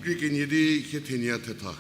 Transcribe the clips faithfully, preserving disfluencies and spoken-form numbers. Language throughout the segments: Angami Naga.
Krie kenie di hie thenie thetha.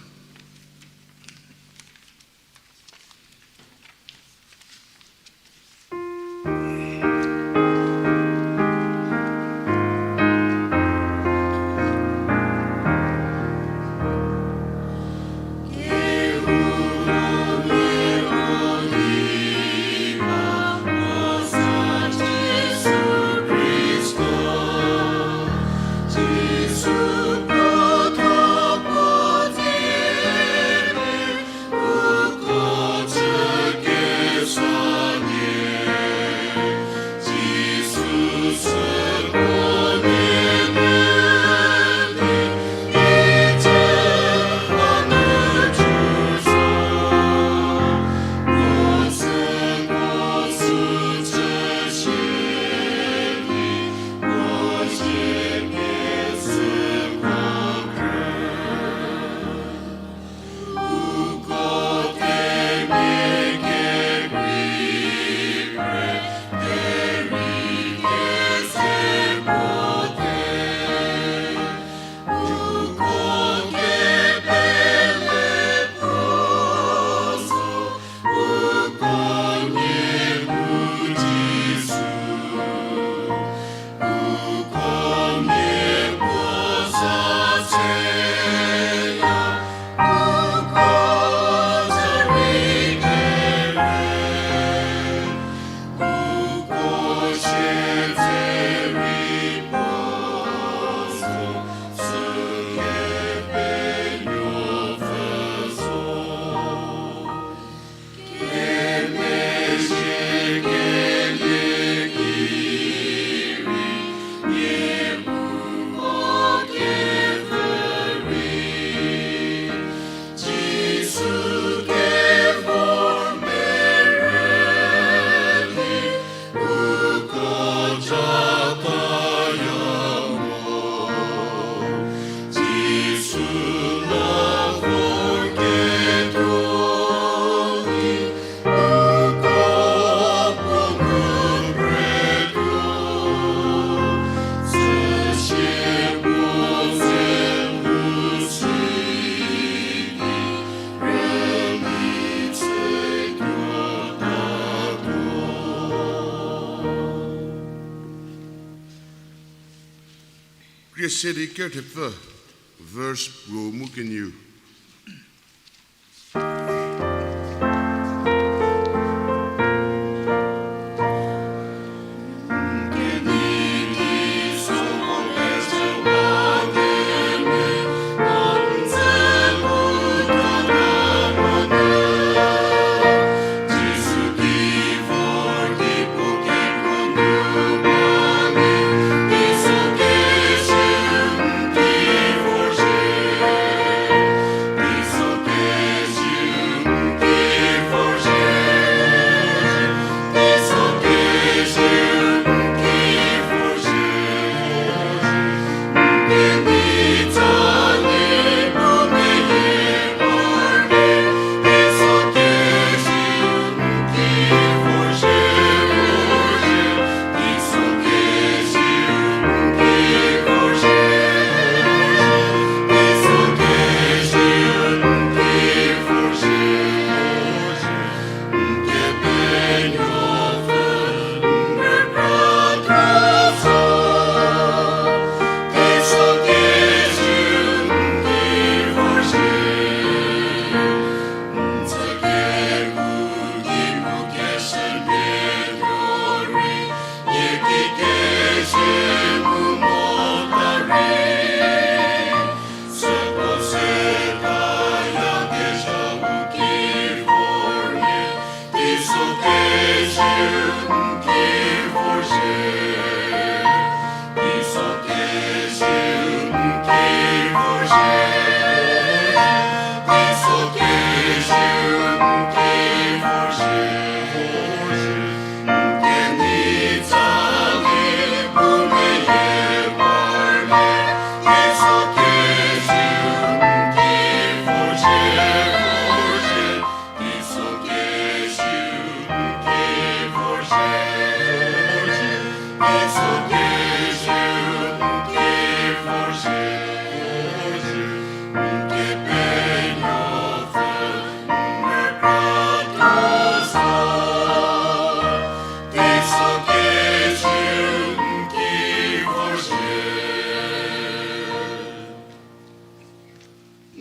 Krie se di kerthepfü, verse puo mu kenieu.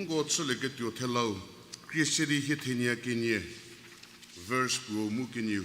Nko chülieketuo thelau, Khrieshü di hie thenie kenie, verse puo mu kenieu.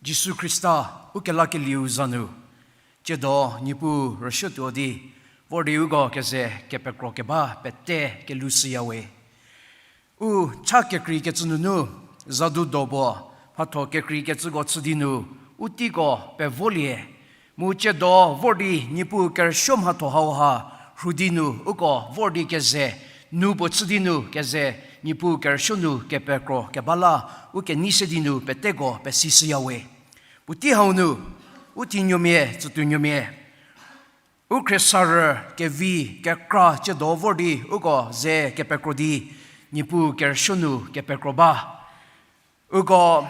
Jisu Khrista, u kelakelieu za nu, tsiedo Niepuu rüsuotuo di, vor di uko keze kepekro keba pete kelushüyawe. U cha kekreikecü nunu, zadu do puo, mhatho kekreikecüko chü di nu, u teiko pevolie. Mu tsiedo vor di Niepuu kerüsuo mhatho hauha, rhu di nu uko vor di keze, nu puo chü di nu keze, Niepuu kerüsuo nu kepekro keba la, u kenei se di nu peteko pesishüyawe. Puotei hau nu, u thinuomia, tsütuonuomia, u khriesarü kevi kekra tsiedo vor di uko ze kepekro di, Niepuu kerüsuo nu kepekro ba. Uko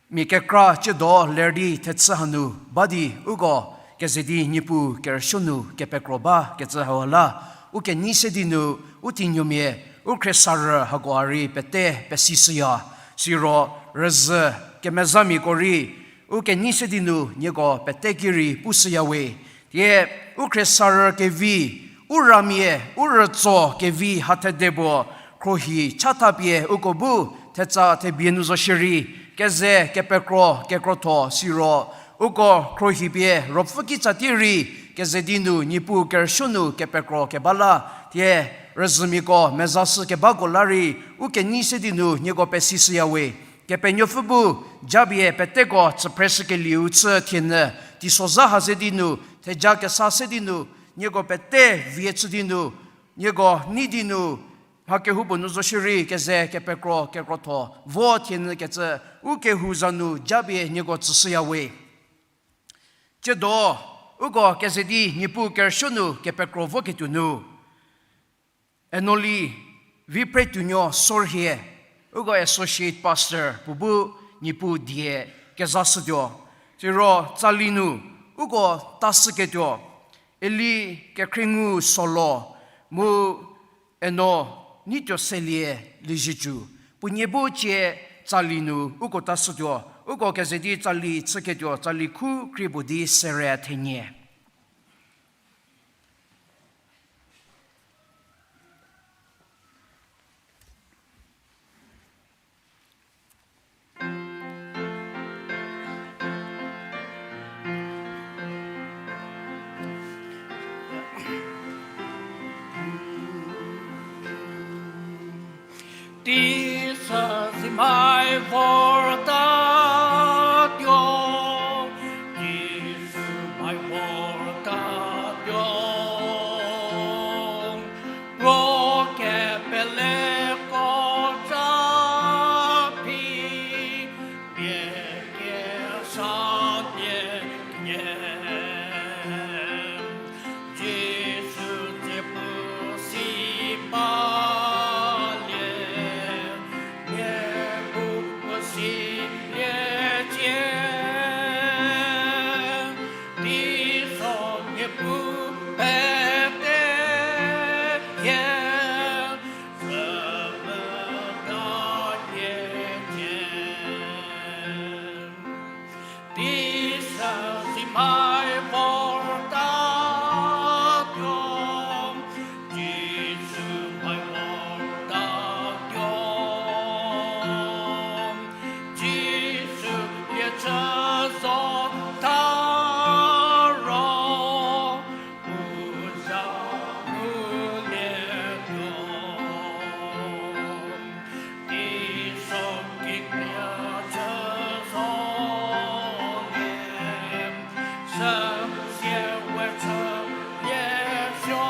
mia kekra tsiedo ler di thechü hanu ba di uko keze di Niepuu kerüsuo nu kepekro ba kecü hau la, u kenei se di nu, u thinuomia, u khriesarü hakoha rei pete pesishüya, siro rüzhü kemezhamiako rei, u kenei se di nu nieko pete ki rei pushüyawe. Tie, u khriesarü kevi, u ramia, u rütso kevi ha thede puo, khrohi chathapie uko bu thetsa thebie nu zo shierei, keze kepekro kekrotho siro, uko khrohipie ruopfü kitsa tie rei, keze di nu Niepuu kerüsuo nu kepekro keba la, tie, rüzhümiako mezashü kebako la rei, u kenei se di nu nieko pesishüyawe. Kepenuopfü bu, japie peteko tsüphreshükelieu chü thienyü, teisozha ha se di nu, theja kesa se di nu, nieko pete vie chü di nu, nieko nei di nu, mha kehoupuo nu zo shierei keze kepekro kekrotho vo thienyü kecü, u kehou za nu japie nieko tsüshüyawe. Tsiedo, uko keze di Niepuu kerüsuo nu kepekro voketuo nu, Enoli Vipretuonuo Sorhie, uko associate pastor puo bu Niepuu die kezashütuo. Siro tsali nu uko tashüketuo, Eli Kekhriengu Solo mu Eno Neituoselie Liezietsu, puo nie bu cie tsali nu uko tashütuo. Uko keze di tsali chüketuo, tsali khu krie puo di sere thenie. Teisozhie mai vortatuo, Jisu mai vortatuo. Ro kepeleko za phi, pie kesa pie kenie. Jisu tsie puo si balie, nie bu puo si liecie. Teiso nie pu pete hie, sü meta hie cie. Teisozhie mai vortatuo, Jisu mai vortatuo. Jisu lie chü zo tha ro, u za ngulietuo. Teiso kikria chü zo le, süsie we chülie suo.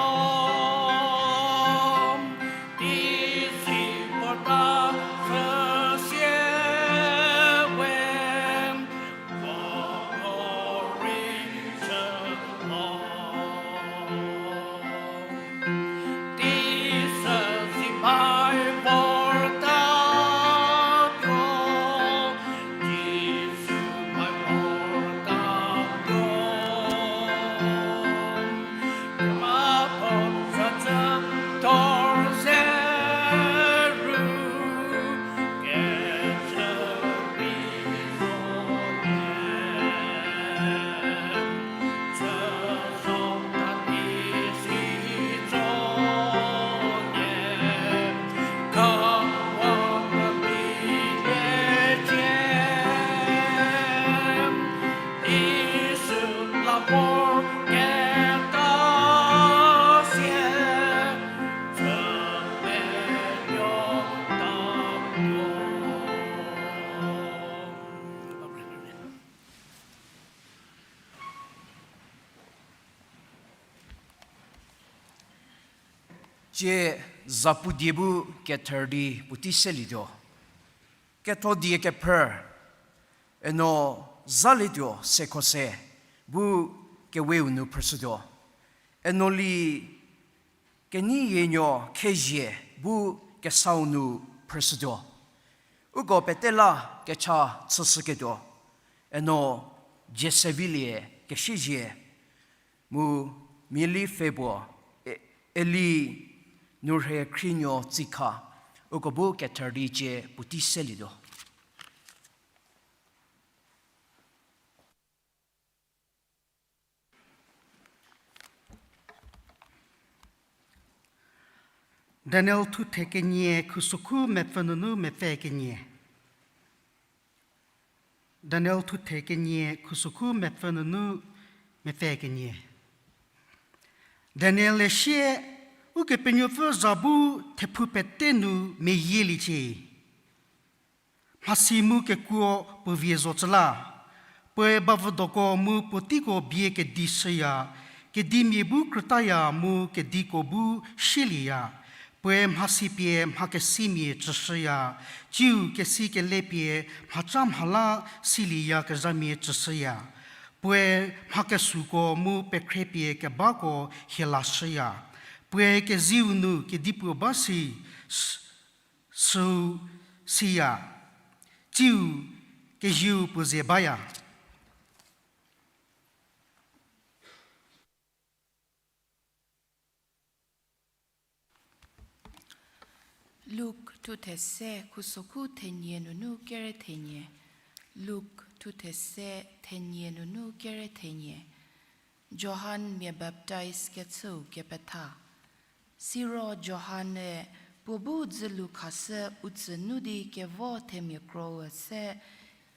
Teisi puo ta chüsie we, puo rei chü lo. Teisozhie mai vortatuo, Jisu mai vortatuo. Kemako chachü thor ze ru, kecü phi zo nie. Tsie zapu die bu kether di puotei selietuo. Ketho die kephrü, eno zalietuo sekho se bu keweu nu phrüshütuo. Eno li kenei hienuo khezie bu kesau nu phrüshütuo. Uko pete la kecha chüshüketuo, eno Jeseviliekesiezie mu Mieli Febro, e, Eli Nurhekhrienuo Tsikha, uko bu kether di tsie puotei selietuo. Daniel thuthe kenie khusokhu mepfü nunu mepfü kenie. Daniel thuthe kenie khusokhu mepfü nunu mepfü kenie. Daniel-e sie, Ukepenuopfü za bu thephu pete nu meyieliecie. Mhasi mu kekuo puo vie zo cü la, puoe bavüdoko mu puoteiko bie kedi shüya, kedimia bu krütaya mu kediko bu sielieya, puoe mhasi pie mhakesimia tsüshüya, tsiu kesi kele pie mhaca mhala silieyakezhamia tsüshüya, puoe mhakesuko mu pekhre pie kebako hielashüya, Puoe kezieu nu kedipuo ba si, s-, süu siya, tsiu kezieu puo ze baya. Luk thuthe se khusokhu thenie nunu kere thenie. Luk thuthe se thenie nunu kere thenie. Johan mia baptaiz kechüu kepetha. Siro Johan-e puo bu dzülu khashü u tsü nu di kevo themia kro-u se,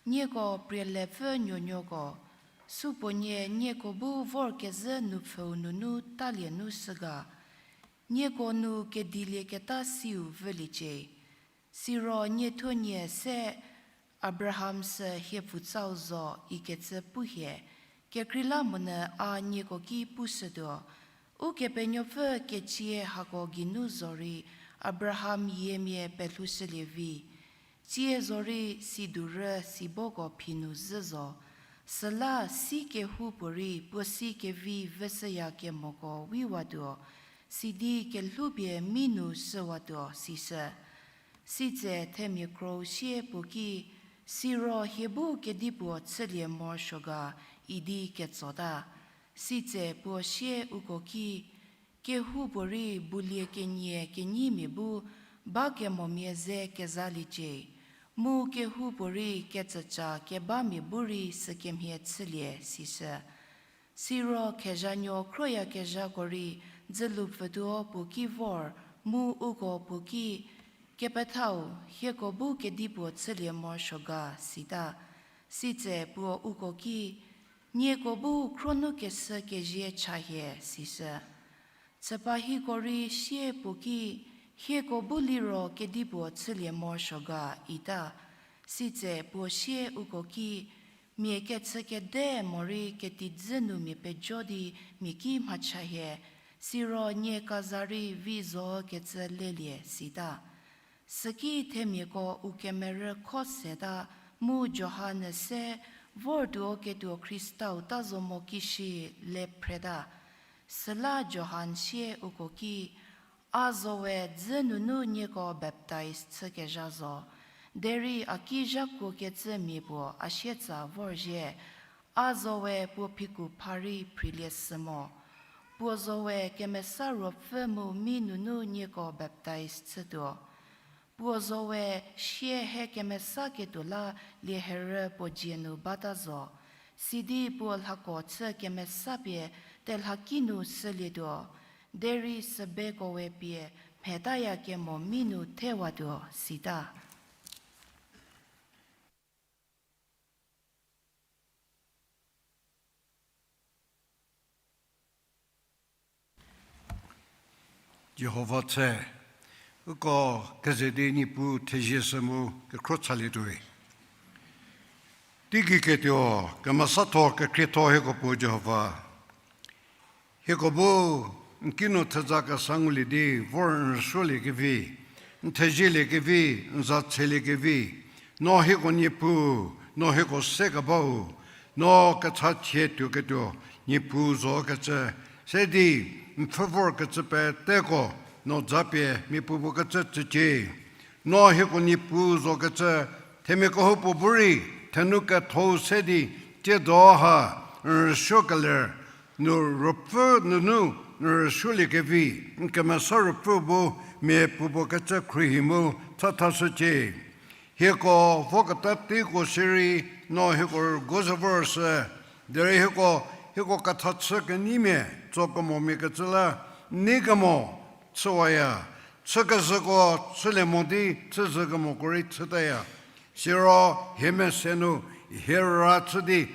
nieko prielepfü nuonuoko, supuonie nieko bu vorkezhü nupfüu nunu talie nu shü ga? Nieko nu kedilieketa siu vüliecie. Siro niethuonie se, Abraham sü hiepfutsau zo ikecü pu hie, kekreilamonyü a nieko ki pushütuo, Ukepenuopfü ketsie hako geinu zorei Abraham yiemia pelhoushülie vi. Tsie zorei sidurü siboko phi nu zhü zo. Süla si kehoupuorei puo si kevi vüshüyakemoko wiwatuo, sidi kelhoupie mi nu shüwatuo, sishü. Sitse themia kro-u sie puo ki, Siro hie bu kedipuo chülie morosuo ga? idi ketsota. Sitse puo sie uko ki, Kehoupuorei bulie kenie kenyimia bu bakemomia ze kezaliecie, mu kehoupuorei kecüca kebamia bu rei sükemhie chülie, sishü. Siro khezhanuo khroyakezhako rei dzülu pfütuo puo ki vor, mu uko puo ki, Kepethau, hieko bu kedipuo chülie morosuo ga? sita. Sitse puo uko ki, Nieko bu khro nu keshü kezie cha hie, sishü. Chüpa hieko rei sie puo ki, Hieko bu liro kedipuo chülie morosuo ga? ita. Sitse puo sie uko ki, Mia kechü kede morei ketidzü nu mia pejo di mia ki mhacha hie, siro nie kaza rei vi zokecü lelie, sita. Süki themiako u kemerü kho seta, mu Johan-e se vortuo ketuo Khristau ta zo mo kishi le phreta. Süla Johan sie uko ki, A zowe dzü nunu nieko baptaiz chükezha zo, derei a ki zhakuokecü mia puo a sietsa vorzhie. A zowe puo phiku pha rei phrilie sü mo. Puo zowe Kemesa Ruopfü mu mi nunu nieko baptaiz chütuo. Puo zowe sie he kemesa ketuo la lieherü puo dzie nu bata zo. Sidi puo lhako chü kemesa pie telhaki nu shülietuo, derei sübeko we pie mhetaya kemo mi nu thewatuo, sita. Jihova tse, uko keze di Niepuu thezie shü mu kekhro chalietuoi. Teigei ketuo, kemesatho, kekhrietho hieko puo Jihova. Hieko bu n kinu theza kesa ngulie di vor n rüsuoliekevi, n theziekevi, n za tseliekevi, no hieko Niepuu, no hieko sekebau, no kechachie tuoketuo Niepuu zokecü, se di n pfhü vorkecü peteko no zapie miapuopuo kecü tsücie. No hieko Niepuu zokecü, themia kehoupuo bu rei thenu ketho se di, tsiedo ha n rüsuo keler, nu ruopfü nunu n rüsuoliekevi, n kemesa ruopfü bu miapuopuo kecü khruohi mu chathashücie. Hieko voketa teiko sirei no hieko rüguo se vorshü, derei hieko, hieko kethachü kenyimia, tsokemomia kecü la, nei kemo chüwaya, chükezhüko chülie mo di chüzhü kemoko rei chütaya. Siro hie mese nu hie ra chü di,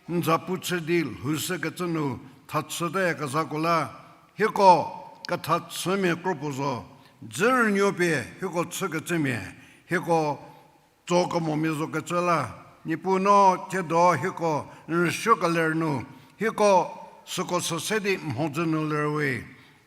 n zapu chü di lhoushükecü nu thachüteyakezhako la, hieko kethachümia kropuo zo, dzü rünuo pie hieko chükecümia, hieko tsokemomia zokecü la, Niepuu no tsiedo hieko n rüsuo keler nu, hieko süko sü se di mhodzü nu lerwe.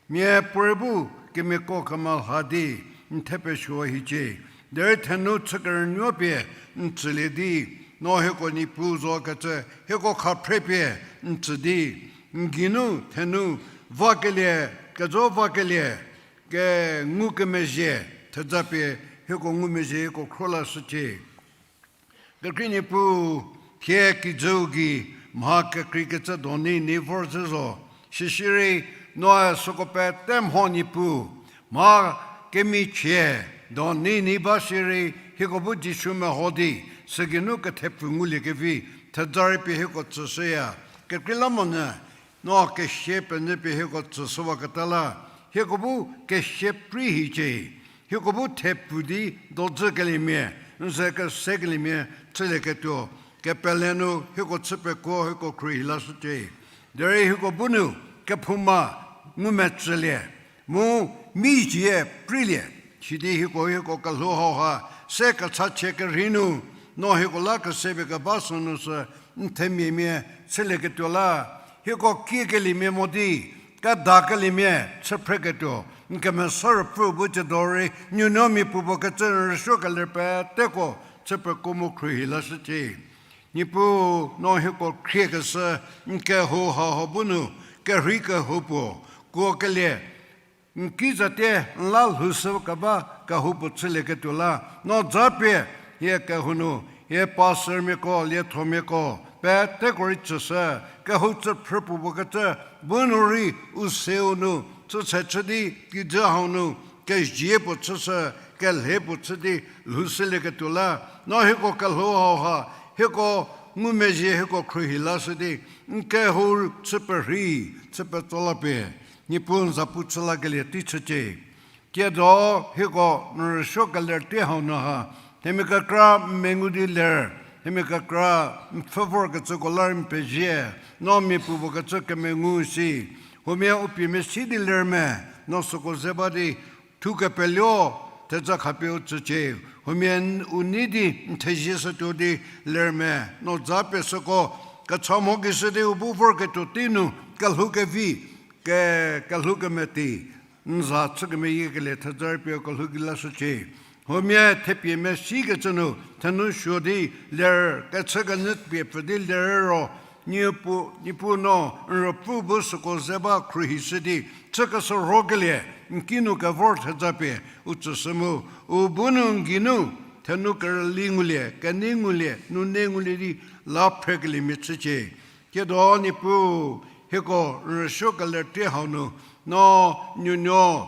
Miapuorei bu kemiako kemelha di n thepesuo hiecie. Derei thenu chükerünuo pie n tsülie di, no hieko Niepuu zokecü hieko khaphre pie n tsü di, n geinu thenu vakelie kejo vakelie, kengu kemezhie, thejapie hieko ngumezhie hieko khro lashücie. Kekrei Niepuu, thie kijüu gei mha kekreikecü do nei nei vor zhü zo. Sisirei noe süko pete mho Niepuu, mha kemichie do nei nei ba sirei hieko bu Jisu meho di, sügeinu kethepfu nguliekevi, theja rei pie hieko tsüshüya. Kekreilamonyü, no kesia penyü pie hieko tsüshüwaketa la, hieko bu kesia prei hiecie. Hieko bu thepfu di dojükeliemia, n ze kesekeliemia chülieketuo, kepele nu hieko chü pekuo hieko khruohi lashücie. Derei hieko bu nu kephouma ngumetsülie, mu mi zie preilie, sidi hieko hieko kelhou hauha se kechachie kerhei nu, no hieko la kesepie keba sünu sü n themiamia chülieketuo la, hieko kiekeliemia mo di, kedakeliemia chü phreketuo, n Kemesa Ruopfü bu tsiedo rei nuonuo mia puopuo kecü n rüsuo keler peteko chü pekuo mu khruohi lashücie. Niepuu, no hieko khriekeshü n kehou hauha bu nu kerhei kehou puo, kuokelie n ki zatie n la lhoushü keba kehou puo chülieketuo la, no japie hie kehou nu hie pastormiako, liethomiako peteko rei tsüshü, kehou tsüphrü puopuo kecü bu nu rei u seu nu chüse chü di kijü hau nu kezie puo chüshü, kelhe puo chü di lhoushülieketuo la, no hieko kelhou hauha hieko ngumezhie hieko khruohi lashü di n kehou chü perhei, chü petso la pie, Niepuu n zapu chü lakelie tei chücie. Tsiedo hieko n rüsuo keler tei hau nu ha, themia kekra n mengu di ler, themia kekra n pfhü vorkecüko la rei n pezie, no mia puopuo kecü kemengu si, huomia u pie mesi di ler me, no süko ze ba di thu kepeluo, theja khapie u tsücie, huomia n u nei di n thezie shütuo di ler me, no japie süko kecha mho gei shü di u bu vorketuo tei nu kelhou kevi, ke, kelhou kemeti, n za chü kemeyiekelie theja rei pie u kelhou gei lashücie. Huomia thepie mesikecü nu thenu suo di ler, kechü kenyü pie pfü di ler ro, Niepuu, Niepuu no n Ruopfü bu süko ze ba khruohishü di chükeshürhokelie n ki nu kevor theja pie u tsüshü mu, u bu nu n geinu thenu kerüli ngulie, kenei ngulie, nunei ngulie di la phrekeliemia chücie. Tsiedo Niepuu, hieko n rüsuo keler tei hau nu, no nuonuo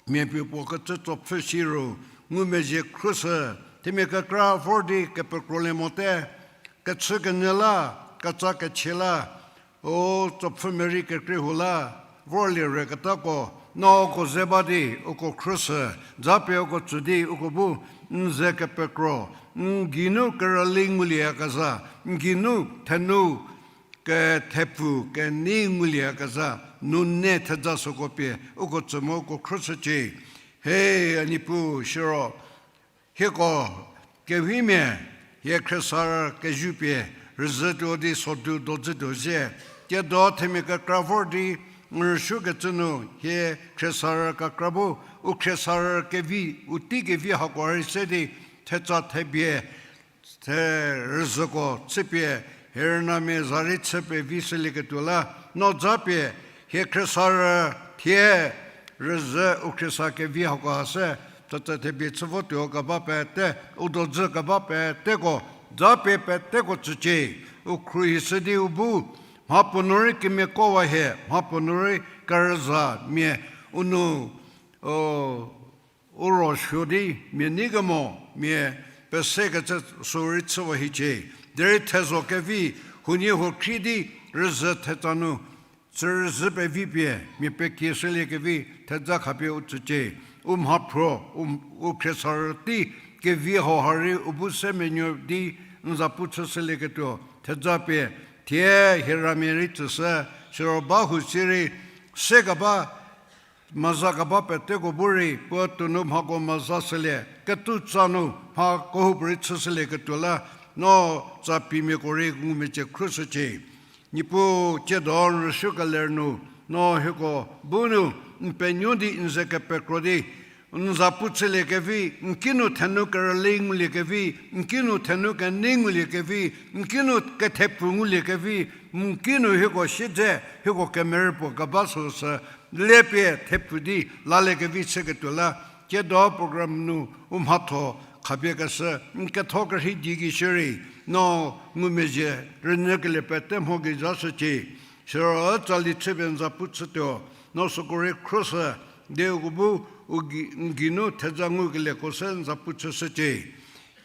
mia puopuo kecü tsopfhü si ru ngumezhie khruoshü, themia kekra vor di kepekrolie mote, kechü kenyü la, ketsa kechie la, u tsopfhü merei kekrei hu la, vorlie reketako, no uko ze ba di uko khruoshü, japie uko tsü di uko bu n ze kepekro, n geinu kerüli ngulieyakezha, n geinu thenu kethepfu kenei ngulieyakezha, nunei theja süko pie uko tsü mu uko khruoshücie. He, a Niepuu, siro hieko kevimia, hie khriesarü kezhü pie rüzhütuo di sodu dojütuo zhie. Tsiedo themia kekra vor di n rüsuokecü nu hie khriesarü kekra bu, u khriesarü kevi, u tei kevi hako rei se di, thetsa thebie, the rüzhüko chüpie, hie rünamia za rei chü pevi shülieketuo la, no japie, hie khriesarü thie rüzhü u khriesa kevi hako ha se, thetsa thebie chü votuo keba pete, u dojü keba peteko, japie peteko tsücie, u khruohishü di u bu, mhapuo nu rei kemiakowa hie, mhapuo nu rei kerüzhamia, u nu, o, u ro suo di mia nei kemo, mia pesekecü sü rei chüwa hiecie. Derei thezho kevi, huoniehuo khrie di rüzhü thetsa nu, tsü rüzhü pevi pie, mia pekieshüliekevi theja khapie u tsücie. U mhaphro, u, u khriesarü tei kevi hau ha rei u bu se menuo di n za pu chüshülieketuo theja pie, thie hie ramia rei tsüshü, siro ba hu si rei, sekeba, meza keba peteko bu rei puo tuonu mhako meza shülie, ketutsa nu mha kehoupuorei chüshülieketuo la, no tsapimiako rei ngumecie khruoshücie. Niepuu, tsiedo n rüsuokeler nu, no hieko bu nu n penuo di n ze kepekro di, N za pu chüliekevi, n kinu thenu kerüli nguliekevi, n kinu thenu kenei nguliekevi, n kinu kethepfu nguliekevi, n kinu hieko siedze, hieko kemerü puo keba süsü, lepie thepfu di laliekevi chüketuo la, kiedo program nu u mhatho khapie keshü, n ketho kerhei di gei shierei, no ngumezhie rünyükelie pete mho gei zashücie. Siro tsali chüpie n za pu chütuo, no süko rei khroshü, di uko bu u gei, n geinu theza ngukelieko se n za pu chüshücie.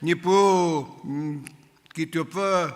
Niepuu, kituopfü,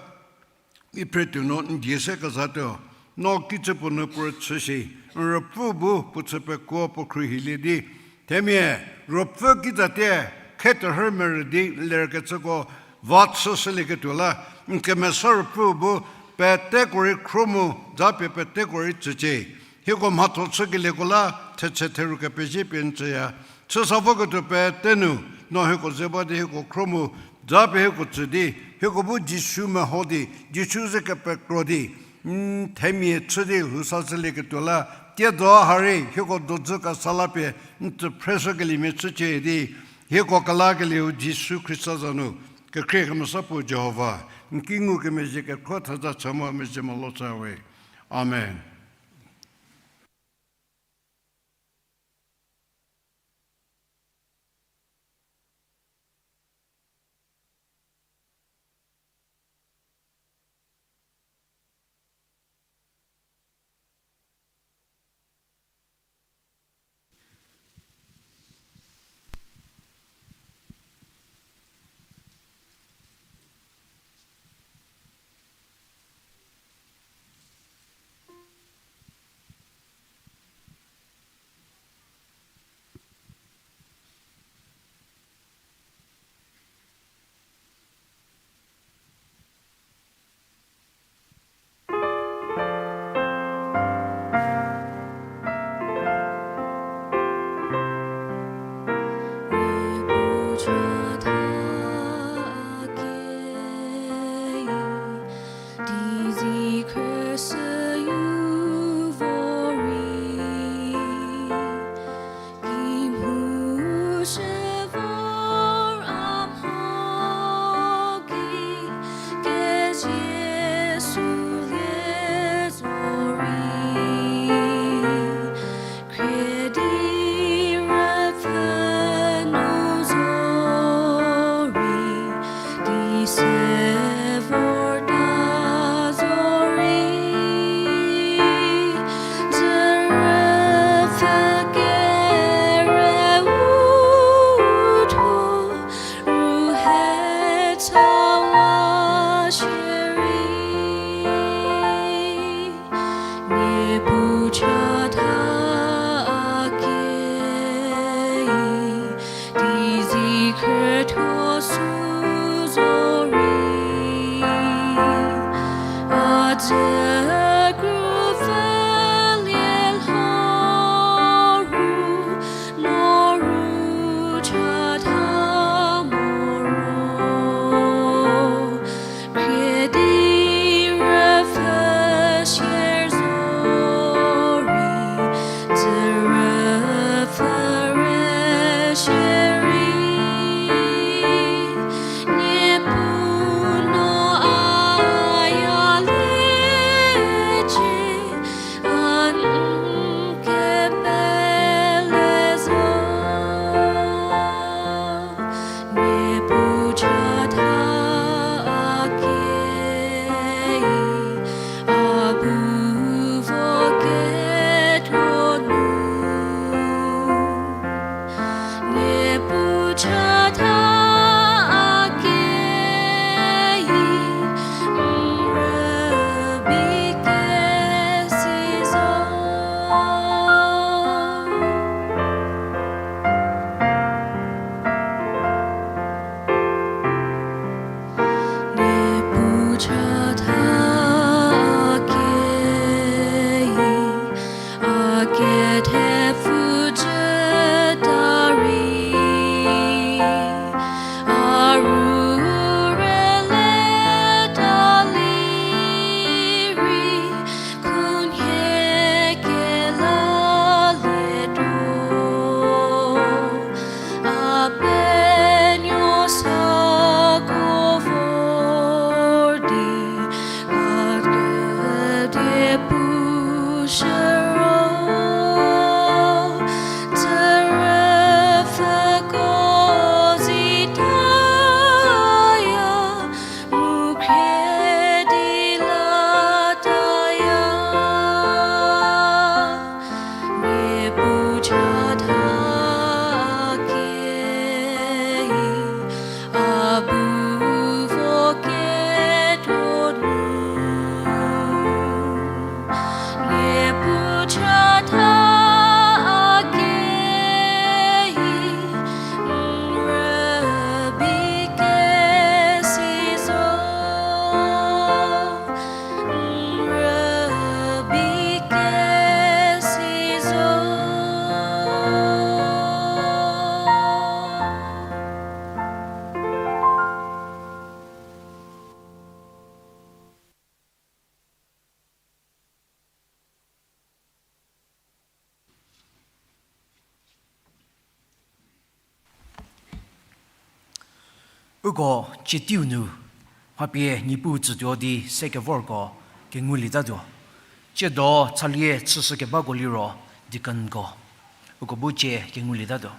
i phretuo no n die se kezatuo, no kicü puo nu puo rüchü shi, n ruopfü bu puo chü pekuo puo khruohilie di, themia, ruopfü kitsatie, kheterhü merü di lerkecüko va chüshülieketuo la, n kemesa ruopfü bu peteko rei khro mu, zapie peteko rei tsücie. Hieko mhatho chükelieko la, thetse theru kepezie pie n tsüya. Chüsa voketuo pete nu, no hieko ze ba di hieko khro mu, zapie hieko tsü di, hieko bu Jisu meho di, Jisu ze kepekro di, n themia chü di lhou sa chülieketuo la, tiedo ha rei hieko dodzü kesa la pie n tsü phreshükeliemia chücie di, hieko kelakelieu Jisu Khrista za nu, kekhrie kemesa puo Jihova, n ki ngukemezhie kekhro theza chü mo mezhie mo lo chüwe. Amen. Uko tsie teiu nu, mha pie Niepuu tsütuo di se kevorko kengulietatuo. Tsiedo tsalie chüshü kebako liro deaconko. Uko bu tsie kengulietatuo.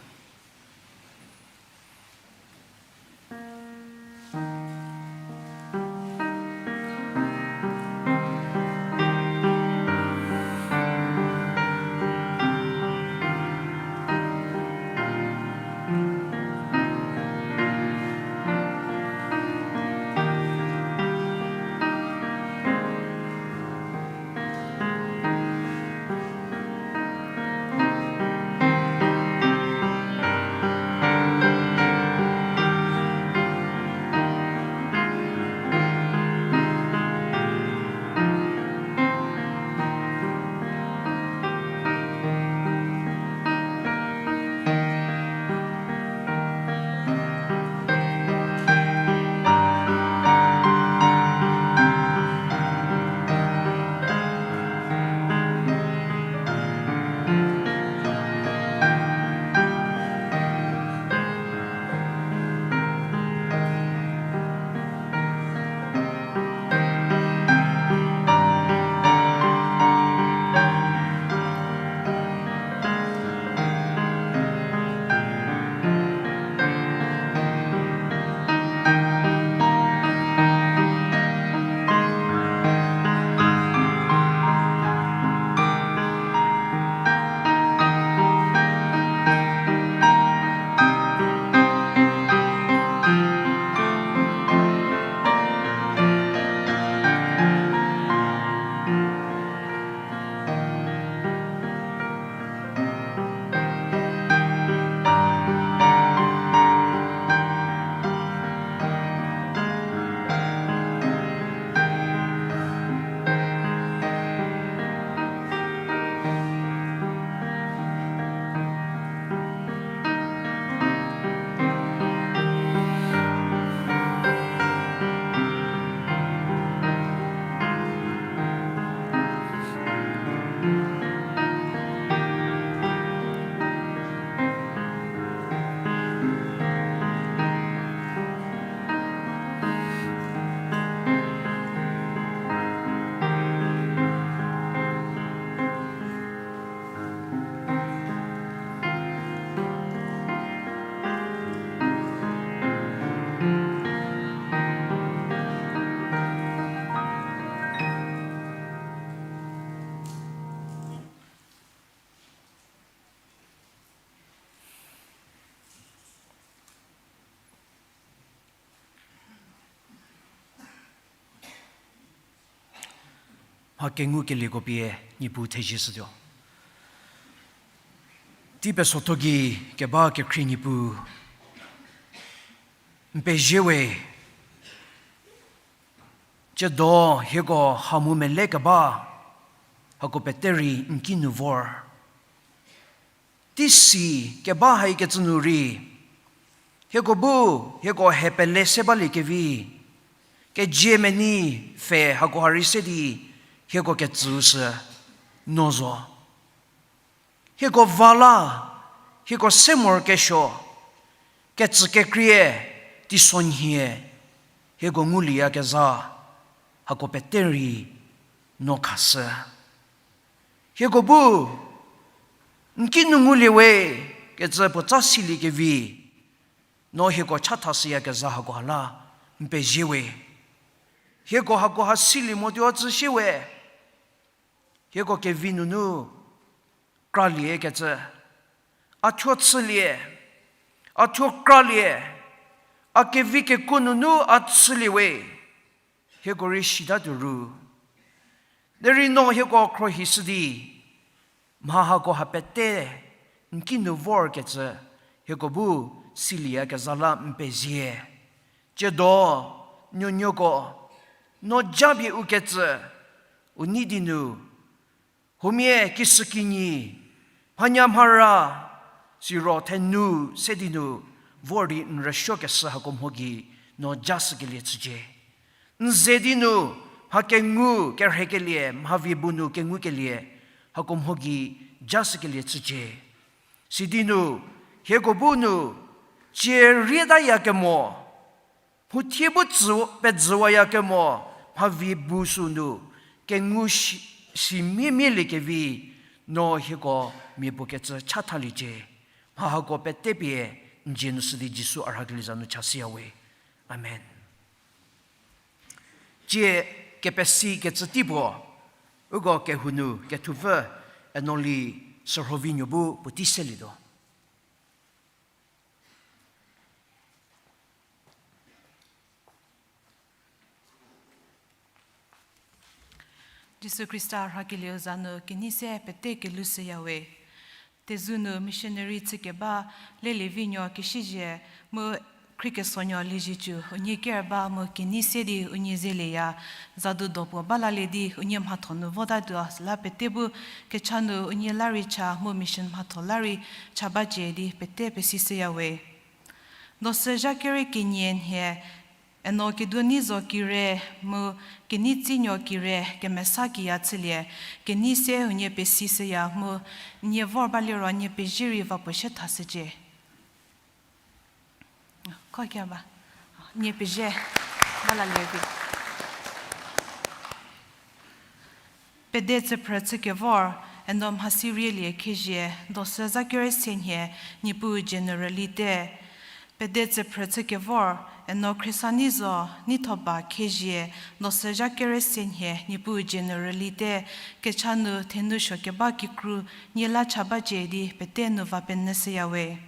Mha kengukelieko pie Niepuu thezie shütuo. Tei pesotho gei keba kekhrie Niepuu, n pezie we. Tsiedo hieko ha mu mele keba, hako pete rei n kinu vor. Teisi keba haikecü nu rei, hieko bu, hieko he pele se baliekevi, kejiemeni pfhe hakoha rei se di, hieko ketsüu sü no zo. Hieko va la, hieko se morokesuo, ketsü kekrie, teisonhie, hieko ngulieyakezha, hako pete rei no khashü. Hieko bu, n kinu ngulie we, kecü puotsa siliekevi, no hieko chathashüyakezha hakoha la, n pezie we. Hieko hakoha silie motuo tsü shie we. Hieko kevi nunu, kralie kecü, a thuo chülie, a thuo kralie, a kevi kekuo nunu a chülie we, hieko rei sitatuo ru. Derei no hieko khrohishü di, mha hakoha pete n kinu vorkecü, hieko bu silieyakezha la n pezie. Tsiedo, nuonuoko, no japie u ketsü, u nei di nu, huomia kishükinyi, mhanya mhara, siro thenu se di nu, vor di n rüsuokeshü hako mho gei, no jashükelie chücie. N ze di nu, mha kengu kerhekelie, mha vie bu nu kengukelie, hako mho gei jashükelie chücie. Sidi nu, hieko bu nu, tsie rietaya kemo, Mhothie bu tsü, pedzüwayakemo, mha vi bu sünu, kengu shi, shi mie mie liekevi, no hieko mia puo kecü chathaliecie. Mha hako pete pie, n dzie nu sü di Jisu a rhakelie za nu chashüya we. Amen. Tsie kepesi kecü tei puo, uko kehou nu kethupfü Enoli Sürhovinuo bu puotei selietuo. Jisu Khrista rhakelieu za nu kenei se pete kelhou shüya we. Tezu nu missionary chükeba Lelievinuo Kesiezie mu Khriekesonuo Liezietsu unie ker ba mu kenei se di unie zelieya, zadu do puo ba lalie di unie mhatho nu votatuo süla pete bu kecha nu unie la rei cha mu mission mhatho la rei cha bacie di pete pesishüya we. Dosü zha kere kenie nhie, Eno Keduonuo Kire mu Kenei Tsinuo Kire kemesa kiya chülie, kenei se unie pesishüya mu nie vor ba liro nie pezie rei va puo sie thashücie. Khokia ba, nie pezie ba lalie vi. Pede tsüphrü chükevor, Eno Mhasirielie Khezhie, dosü zha kere se nhie, Niepuu general-i te. Pede tsüphrü chükevor, Eno Khriesanizo Neithoba Khezhie, dosü zha kere se nhie, Niepuu general-i te, kecha nu thenu suo keba kikru nie la cha bacie di pete nu va penyüshüya we.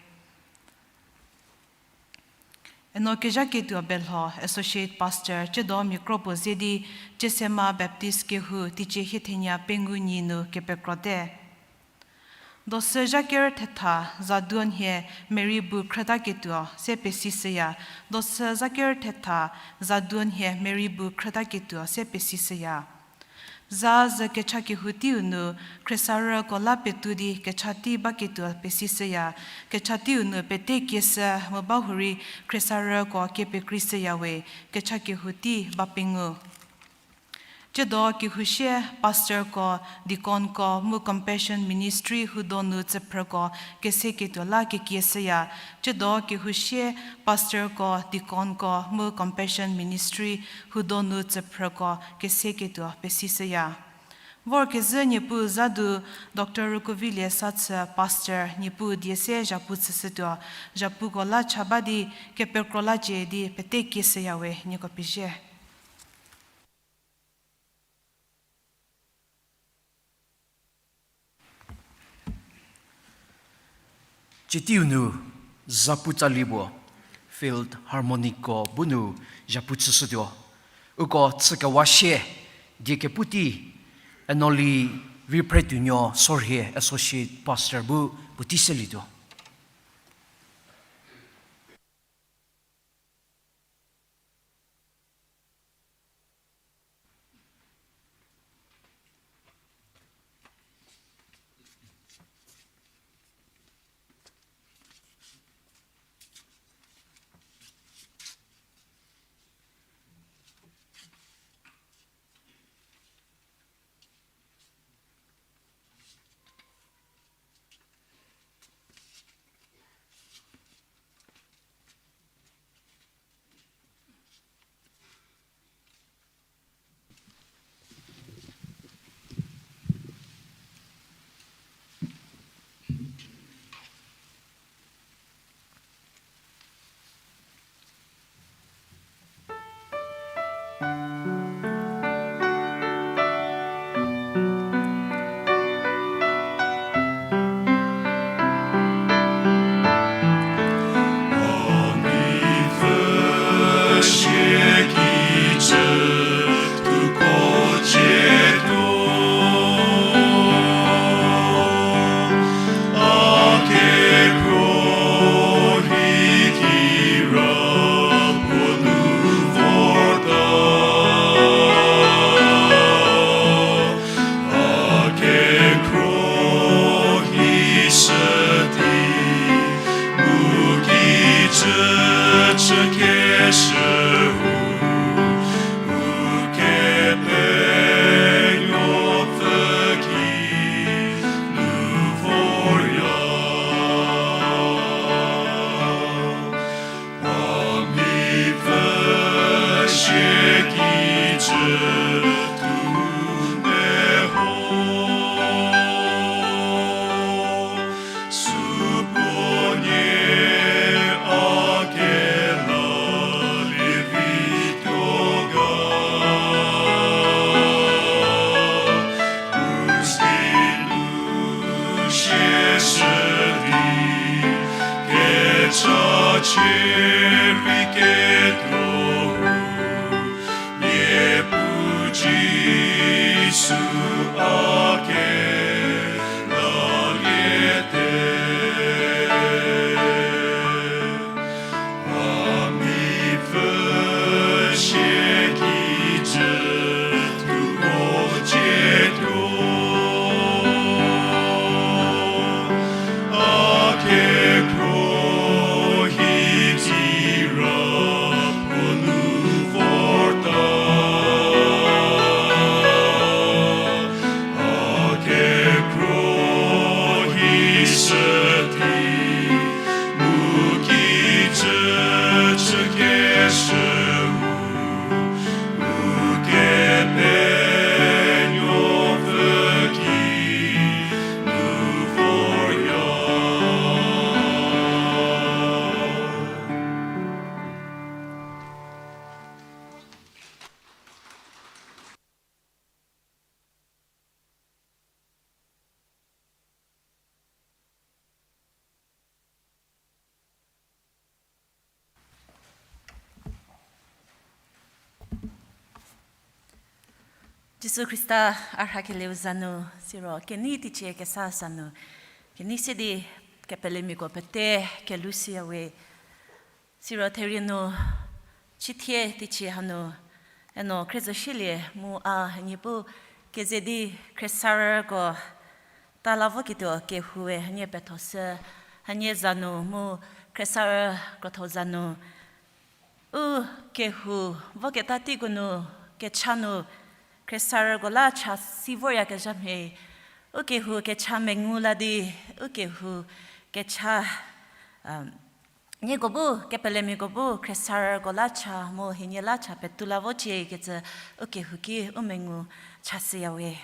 Eno Kezhaketuo Belho, Associate Pastor, Tsiedo mia kro puo ze di, Tsiesema Baptist kehou teicie hiethenia pengou nyi nu kepekrote. Dosü zha kere thetha, zaduo nhie Mary bu khrütaketuo se pesishüya. Dosü zha kere thetha, zaduo nhie Mary bu khrütaketuo se pesishüya. Za zü kecha kehou teiu nu, khriesarüko la petou di kecha tei baketuo pesishüya, kecha teiu nu pete kieshü mu bahurei khriesarüko kepekreishüya we, kecha kehou tei ba pengou. Tsiedo kehou sie pastorko, deaconko mu Compassion Ministry hudonu tsüphrüko keseketuo la kekieshüya. Tsiedo kehou sie pastorko, deaconko mu Compassion Ministry hudonu tsüphrüko keseketuo pesishüya. Vorkezhü Niepuu zadu Doctor Rükuovilie Sathü pastor Niepuu die se zhapu chüshütuo, zhapuko la cha ba di kepekro lacie di pete kieshüya we, nieko pezie. Tsie teiu nu zapu tsalie puo, Field Harmonicko bu nu zhapu chüshütuo. Uko chükewa sie, die kepu tei, Enoli Viphretuonuo Sorhie Associate Pastor bu puotei selietuo. Sieshü di, kecha chierei ketuo hu, Niepuu Jisu a kedalie te. A mipfü sie kijü tuo cietuo, a kekhruohi tsira puo nu vorta. A kekhruohi shü di, mu kijü chükeshüu, Ukepenuopfü ki nu vorya. Jisu Khrista a rhakelieu za nu, siro kenei teicie kesa sa nu, kenei se di kepelemiako pete kelhou siya we. Siro therie nu, chithie teicie hanu, eno khriezhüshielie mu a hanie bu keze di khriesarüko ta la voketuo kehoue hanie petho shü, hanie za nu mu khriesarü krotho za nu, u kehou voketa teiko nu kecha nu khriesarüko la cha si voryakezhamia, u kehou kecha mengu la di, u kehou kecha, nieko bu, kepelemiako bu khriesarüko la cha mu hienie la cha petu la vocie kecü u kehou ki u mengu cha shüya we.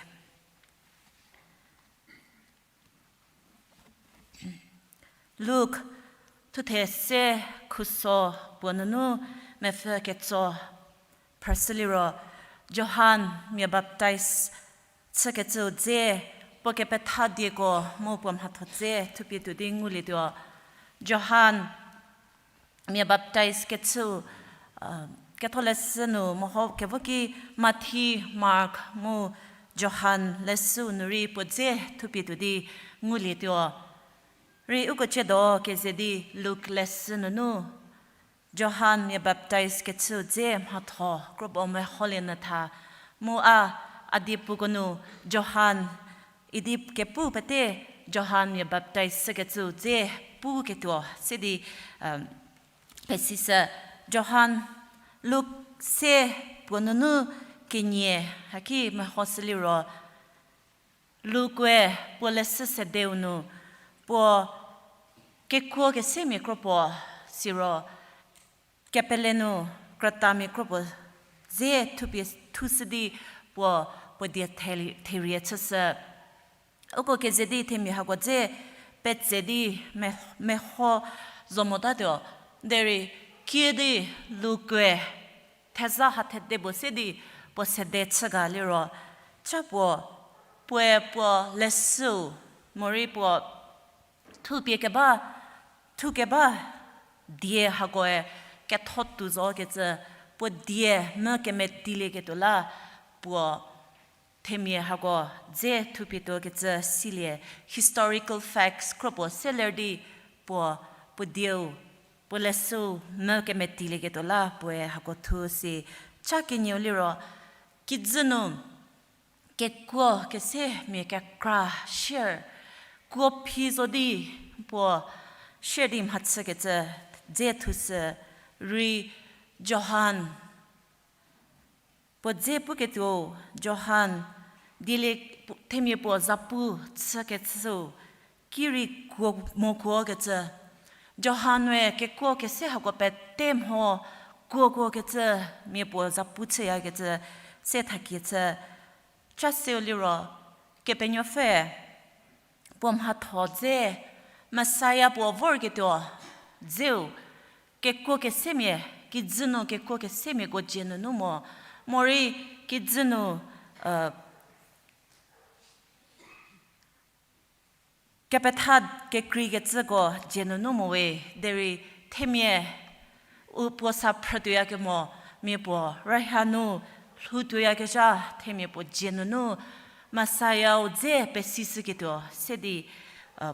Luk thuthe se khuso puo nunu mepfü ketso phrüshü liro, Johan mia baptaiz chükecüu dze, puo kepetha dieko mu puo mhatho dze thupie tuo di ngulietuo. Johan mia baptaiz kechüu, ketholeshü nu meho kevo ki Mathi, Mark mu Johan leshüu nu rei puo dze thupie tuo di ngulietuo. Rei uko ciedo keze di Luk leshü nunu Johan mia baptaiz kechüu dze mhatho kropuo meholie nyü tha. Mu a, a die puko nu Johan idi kepu pete Johan mia baptaiz chükecüu dze puketuo se di, pesishü. Johan Luk se puo nunu kenie haki mehoshü liro, Luk-e puo leshü sedeu nu puo kekuo kesemia kropuo siro kepele nu krütamia kropuo dze thupie thushü di puo, puo die therie chüshü. Uko keze di themia hako dze petse di me-, meho zo motatuo, derei kiüdi Luk-e theza ha thede puo se di puo sede chü ga liro, cha puo, puoe puo leshüu, morei puo thupie keba, thukeba die hakoe ketho tuo zo kecü, puo die mü kemetilieketuo la puo themia hako dze thupie tuo kecü silie, historical facts kropuo se ler di puo, puo dieu, puo leshüu mü kemetilieketuo la puoe hako thu si. Cha kenieu liro, kijü nu kekuo kesemia kekra sier, kuo phi zo di puo sier di mhachükecü dze thushü. Rei Johan puo dze puketuou, Johan, dielie pu-, themia puo zapu chükecüu ki rei kuo mo kuokecü. Johan-e kekuo kese hako pete mho kuo kuokecü, mia puo zapu chüyakecü se thakiecü. Cha seu liro, Kepenuopfü puo mhatho dze, Messiah puo vorketuo dzeu, kekuo kesemia, kijü nu kekuo kesemiako dzie nunu mo, morei kijü nu, kepetha kekreikecüko dzie nunu mo we, derei themia u puo sa phrütuoyakemo mia puo rüha nu lhoutuoyakezha themia puo dzie nunu Messiah-u dze pesishüketuo se di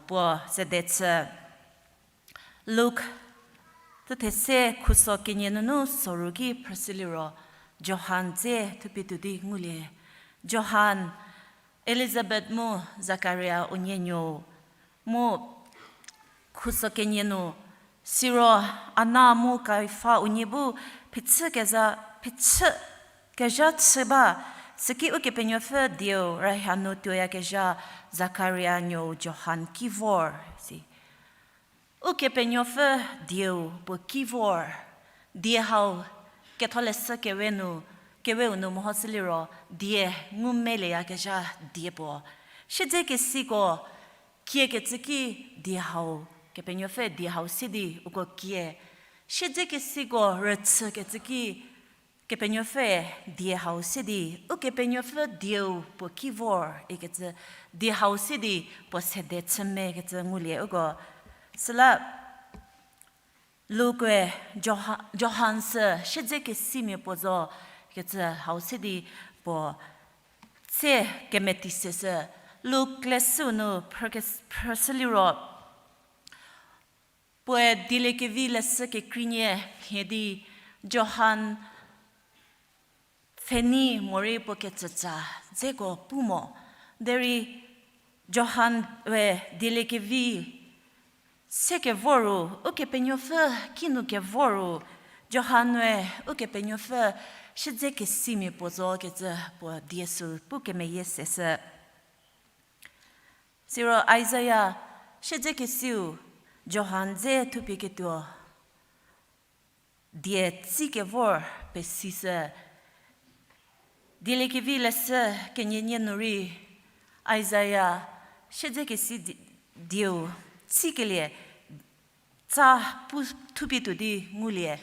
puo sede chü. Luk thuthe se khuso kenie nunu soru ki phrüshüliro, Johan dze thupie tuo di ngulie. Johan, Elizabeth mu Zakaria unie nuou, mu khuso kenie nu, siro Ana mu Kaifa unie bu phichü kezha, phichü kezha chü ba, süki Ukepenuopfü dieu rüha nu tuoyakezha Zakaria nuou Johan ki vor, si. Ukepenuopfü dieu puo ki vor, die hau Ketholeshü kewe nu, keweu nu mehoshüliro, die ngumeleyakezha die puo. Siedzekesiko kiekecü ki die hau, Kepenuopfü die hau se di uko kie. Siedzekesiko rüchükecü ki Kepenuopfü die hau se di, Ukepenuopfü dieu puo ki vor ikecü, die hau se di puo sede chü mekecü ngulie uko. Süla Luk-e Joha-, Johan sü siedzekesimia puo zo kecü hau se di puo tse kemeti seshü. Luk leshüu nu phrükes-, phrüshüliro, puoe Dieliekevi leshü kekreinie mhie di Johan pfhenei morei puo kecüca dzeko pu mo. Derei Johan we Dieliekevi se kevor ru, Ukepenuopfü kinu kevor ru, Johan we Ukepenuopfü siedzekesimia puo zo kecü puo die sü pu kemeyie seshü. Siro Isaiah siedzekesiu Johan dze thupie ketuo die tsi kevor pesishü. Dieliekevi leshü kenienie nu rei Isaiah siedzekesi di-, dieu tsikelie tsa pu thupie tuo di ngulie.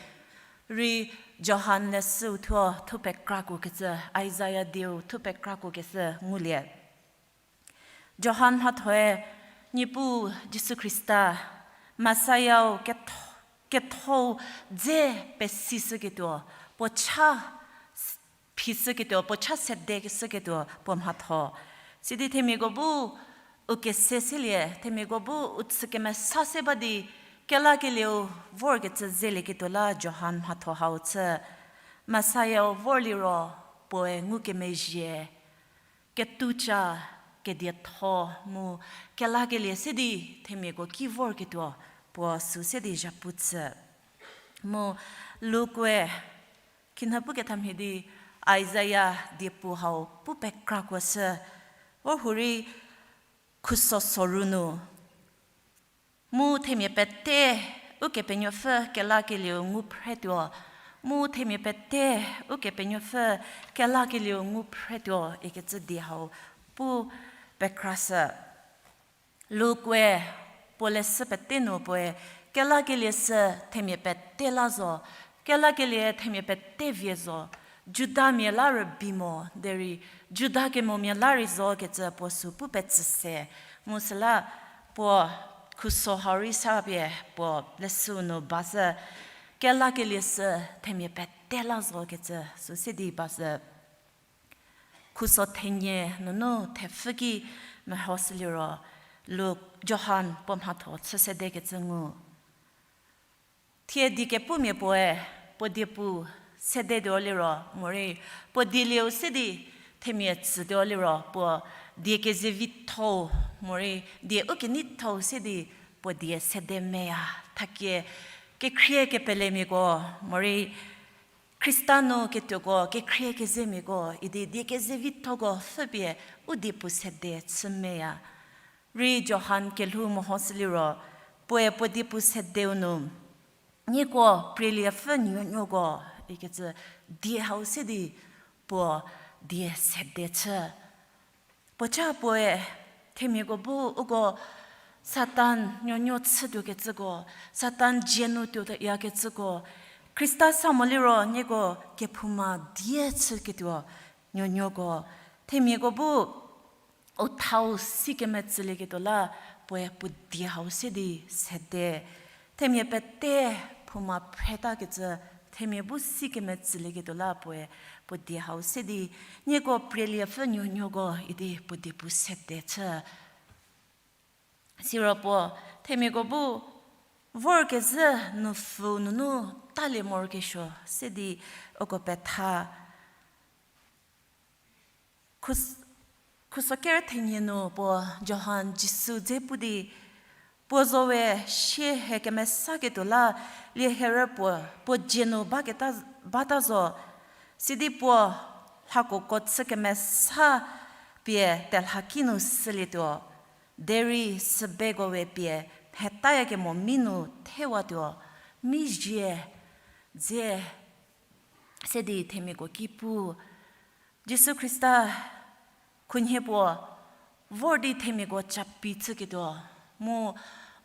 Rei Johan leshüu thuo thu pekrakuokecü, Isaiah dieu thu pekrakuokecü ngulie. Johan mhathoe Niepuu Jisu Khrista, Messiah-u ketho-, kethou dze pesishüketuo, puo cha s-, phishüketuo, puo cha sedekeshüketuo puo mhatho. Sidi themiako bu u kese selie, themiako bu u chü kemesa se ba di, kelakelieu vorkecü zelieketuo la Johan mhatho hau chü. Messiah-u vorliro, puoe ngukemezhie, ketuca, kedietho mu kelakelie se di themiako ki vorketuo puo sü se di zhapu chü. Mu Luk-e khinhie pukethamhie di Isaiah diepu hau pu pekrakuoshü, vor hurei khuso soru nu. Mu themia pete Ukepenuopfü kelakelieu ngu phretuo, mu themia pete Ukepenuopfü kelakelieu ngu phretuo ikecü die hau pu pekrashü. Luk-e puo leshü pete nu puoe kelakelie sü themia pete la zo, kelakelie themia pete vie zo, Judamia la rübei mo, derei Juda kemomia la rei zo kecü puo sü pu petsü se. Mu süla puo khuso hau rei sa pie puo leshüu nu ba zhü, kelakelie sü themia pete la zo kecü sü se di ba zhü. Khuso thenie nunu thepfü ki mehoshüliro, Luk, Johan puo mhatho chü sedekecü ngu. Thie die kepumia puoe puo diepu sedetuo liro, morei puo dielieu se di themia tsütuo liro, puo die kezevithou, morei die ukeneithou se di puo die sede meya. Thakie kekhrie kepelemiako, morei Khrista nu ketuoko, kekhrie kezemiako idi die kezevithoko pfhüpie u diepu sede chü meya. Rei Johan kelhou mehoshüliro, puoe puo diepu sedeu nu, nieko prieliepfü nuonuoko ikecü die hau se di puo die sede chü. Puoca puoe themiako bu uko Satan nuonuo chütuokecüko, Satan dzie nu tuoyakecüko, Khrista sa moliro nieko kephouma die chüketuo nuonuoko, themiako bu u thau si kemetsülieketuo la Puoe puo die hau se di sede. Themia pete phouma phretakecü, themia bu si kemetsülieketuo la puoe puo die hau se di, nieko prieliepfü nuonuoko idi puo die pu sede chü. Siro puo themiako bu vorkezhü nupfü nunu talie morokesuo se di uko petha. Khus-, khuso ker thenie nu puo Johan Jisu dze pu di, puo zo we sie he kemesaketuo la, lieherü puo, puo dzie nu baketa, bata zo, sidi puo lhakoko chü kemesa pie telhaki nu sülietuo, derei sübeko we pie mhetayakemo mi nu thewatuo, mi zie, dze, se di themiako ki pu. Jisu Khrista khunhie puo vor di themiako capi chüketuo, mu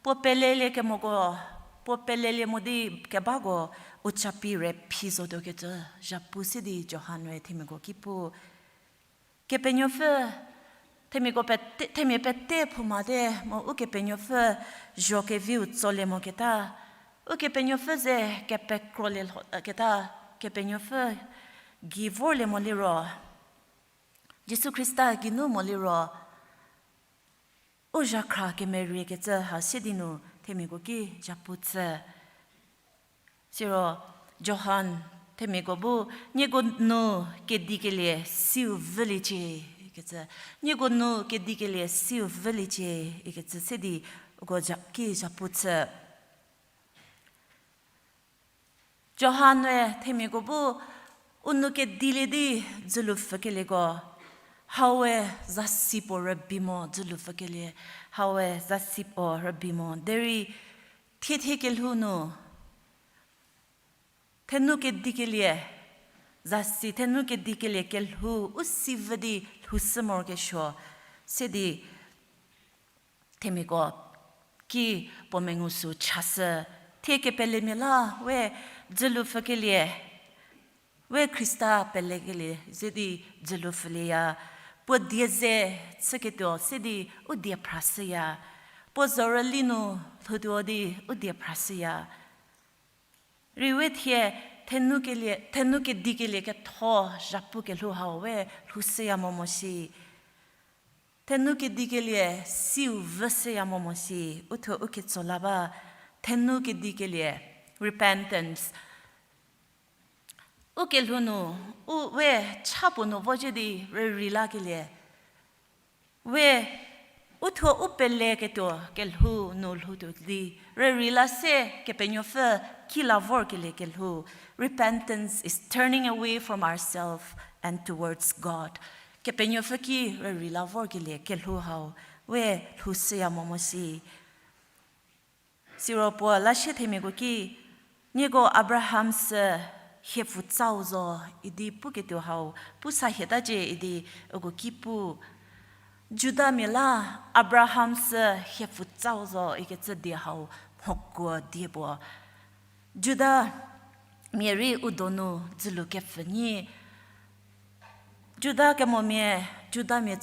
puo peleliekemoko, puo pelelie mo di kebako u capi re phi zotuokecü zhapu se di Johan-e themiako ki pu. Kepenuopfü, themiako pete, themia pete phoumate mu Ukepenuopfü zho keviu tsolie moketa, Ukepenuopfü ze kepekrolie lho, keta, Kepenuopfü gei vorlie mo liro, Jisu Khrista geinu mo liro, u zhakhra kemeriekecü ha se di nu themiako ki zhapu chü. Siro Johan themiako bu, nieko nu kedikelie siu vüliecie ikecü, nieko nu kedikelie siu vüliecie ikecü se di uko zha-, ki zhapu chü. Johan-e themiako bu, u nou kedilie di dzülu pfükelieko, hau we zasi puo rübei mo dzülu pfükelie, hau we zasi puo rübei mo. Derei thiethie kelhou nu, thenu kedikelie, zasi thenu kedikelie kelhou u si vü di lhoushü morokesuo, se di themiako ki puo mengu sü chashü, thie kepelemia la we dzülu pfükelie, we Khrista pelekelie ze di dzülu pfülieya, puo die ze chüketuo se di u die phrashüya, puo zhorüli nu lhoutuo di u die phrashüya. Rei we thie thenu kelie, thenu kedikelie ketho zhapu kelhou hau we lhoushüya momo shi. Thenu kedikelie siu vüshüya momo shi, uthuo u ketso la ba, thenu kedikelie, repentance. U kelhou nu, u we cha puo nu vo zhie di rürei lakelie. We, uthuo u peleketuo kelhou nu lhoutuo di, rürei la se Kepenuopfü ki la vorkelie kelhou. Repentance is turning away from ourselves and towards God. Kepenuopfü ki rürei la vorkelie kelhou hau, we lhoushüya momo shi. Siro puo la sie themiako ki, nieko Abraham sü hiepfutsa-u zo idi puketuo hau, pu sa hietacie idi uko ki pu. Judamia la Abraham sü hiepfutsa-u zo ikecü die hau mhokuo die puo. Judamia rei u donu dzülu kepfü nyi. Juda kemomia, Judamia